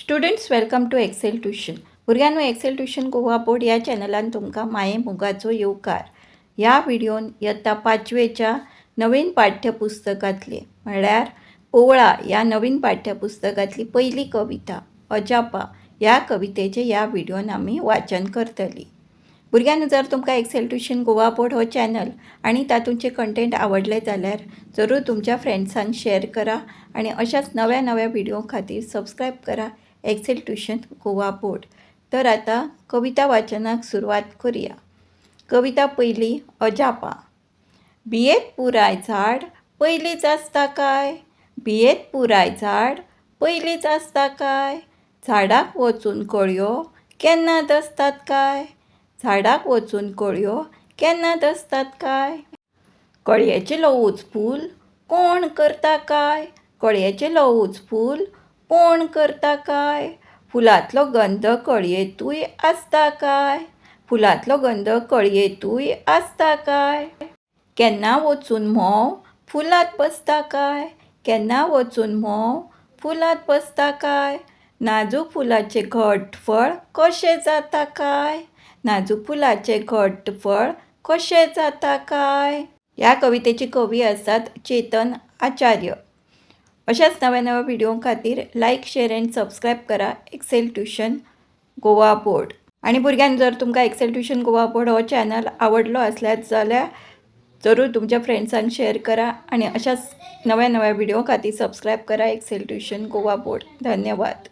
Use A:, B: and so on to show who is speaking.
A: Students, welcome to Excel Tuition. भुरग्यांनो, Excel tuition Goa board या चॅनलान तुमकां माये मोगाचो येवकार. ह्या व्हिडियोन इयत्ता पांचवेच्या नवीन पाठ्यपुस्तकांतली, म्हळ्यार ओवळा ह्या नवीन पाठ्यपुस्तकांतली पयली कविता अजापा ह्या कवितेचें ह्या व्हिडियोन आमी वाचन करतलीं. भुरग्यांनो, जर तुमकां एक्सेल ट्युशन गोवा बोर्ड हो चॅनल आनी तातूंचे कंटेंट आवडले जाल्यार जरूर तुमच्या फ्रेंड्सांक शेअर करा आणि अशाच नव्या नव्या व्हिडिओ खातीर सबस्क्रायब करा एक्सेल ट्युशन गोवा बोर्ड. तर आता कविता वाचनाक सुरवात करूया. कविता पयली, अजापा. भियेत पुराय झाड पयलींच आसता काय? भियेत पुराय झाड पयलींच आसता काय? झाडाक वचून कळयो केन्ना दसतात काय? झाडाक वचून कळयो केन्ना दसतात काय? कळयेचें ल्हवूच फूल कोण करता काय? कळयेचें ल्हवूच फूल कोण करता काय? फुलांतलो गंध कळयेंतूय आसता काय? फुलांतलो गंध कळयेंतूय आसता काय? केन्ना वचून म्होंव फुलांत बसता काय? केन्ना वचून म्होंव फुलांत बसता काय? नाजूक फुलाचें घट फळ कशें जाता काय? नाजूक फुलाचें घट फळ कशें जाता काय? ह्या कवितेचे कवी आसात चेतन आचार्य. अशाच नव्या नव्या व्हिडिओ खातीर लायक, शेअर अँड सबस्क्रायब करा एक्सेल ट्युशन गोवा बोर्ड. आणि भुरग्यांक, जर तुमकां एक्सेल ट्युशन गोवा बोर्ड हो चॅनल आवडलो आसल्यार जाल्यार जरूर तुमच्या फ्रेंड्सांक शेअर करा आणि अशाच नव्या नव्या व्हिडिओ खातीर सबस्क्रायब करा एक्सेल ट्युशन गोवा बोर्ड. धन्यवाद.